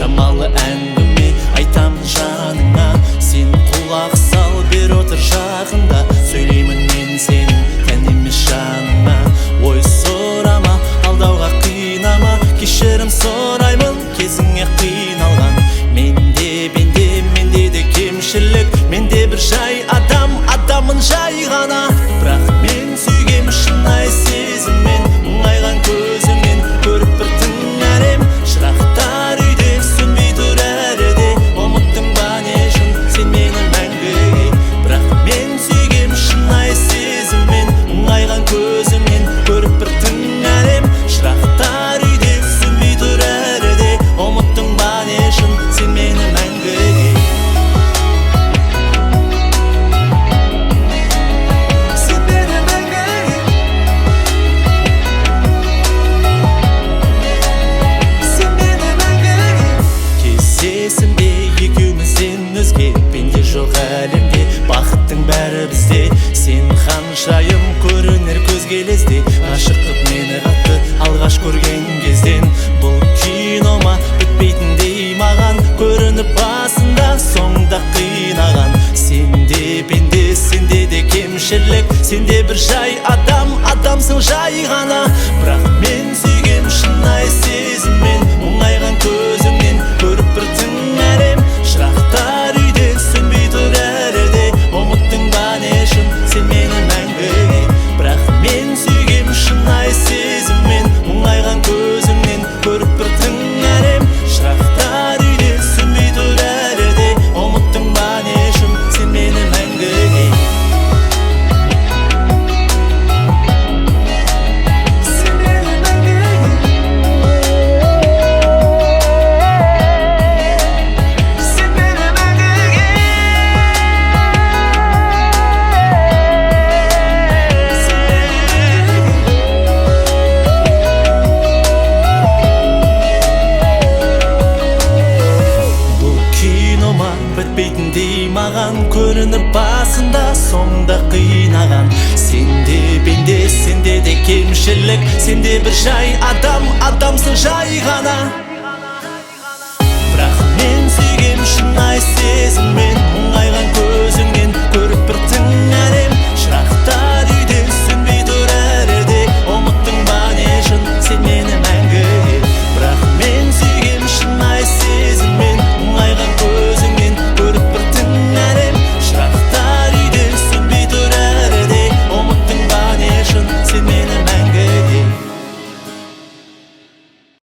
Шамалы әңгіме айтамын жаныңа, сен құлақ сал, бер отыр жақында. Сөйлеймін мен сенің тән емес жаныңа. Ой сұрама, алдауға қинама, кешірім сұраймын кезіңе қиналған. Менде пенде, менде де кемшілік, менде бір жай адам, адаммын жай ғана. Бірақ мен сүйгем шынайы сезіммен, мұңайған көзіңнен көріп бір тың әлем. Шырақтар үйде сөнбей тұр әлі де, ұмыттың ба не үшін сен мені мәңгіге? Бірақ мен сүйгем шынайы сезіммен, мұңайған көзіңнен көріп бір тың әлем. Шырақтар үйде сөнбей тұр әлі де, ұмыттың ба не үшін сен мені мәңгіге? Сен мені мәңгіге. Сен мені мәңгіге. Кездесімде екеумізден өзге пенде жоқ әлемде, бақыттың бәрі бізде. Сен ханшайым көрінер көзге лезде, ғашық қып мені қатты алғаш көрген кезден. Бұл кино ма бітпейтіндей маған, көрініп басында соңда қинаған. Сенде пенде, сенде де кемшілік, сенде бір жай адам, адамсың жай ғана. Бірақ мен сүйгем шынайы сезіммен, мұңайған көзіңнен көріп бір тың әлем. Шырақтар үйде сөнбей тұр әлі де, ұмыттың ба не үшін сен мені мәңгіге? Бірақ мен сүйгем шынайы сезіммен, мұңайған көзіңнен көріп бір тың әлем. Шырақтар үйде сөнбей тұр әлі де, ұмыттың ба не үшін сен мені мәңгіге? Сен мені мәңгіге. Сен мені мәңгіге. Сен мені мәңгіге. Бұл кино ма бітпейтіндей маған, көрініп басында соңда қинаған. Сенде пенде, сенде де кемшілік, сенде бір жай адам, адамсың жай ғана. Бірақ мен сүйгем шынайы сезіммен,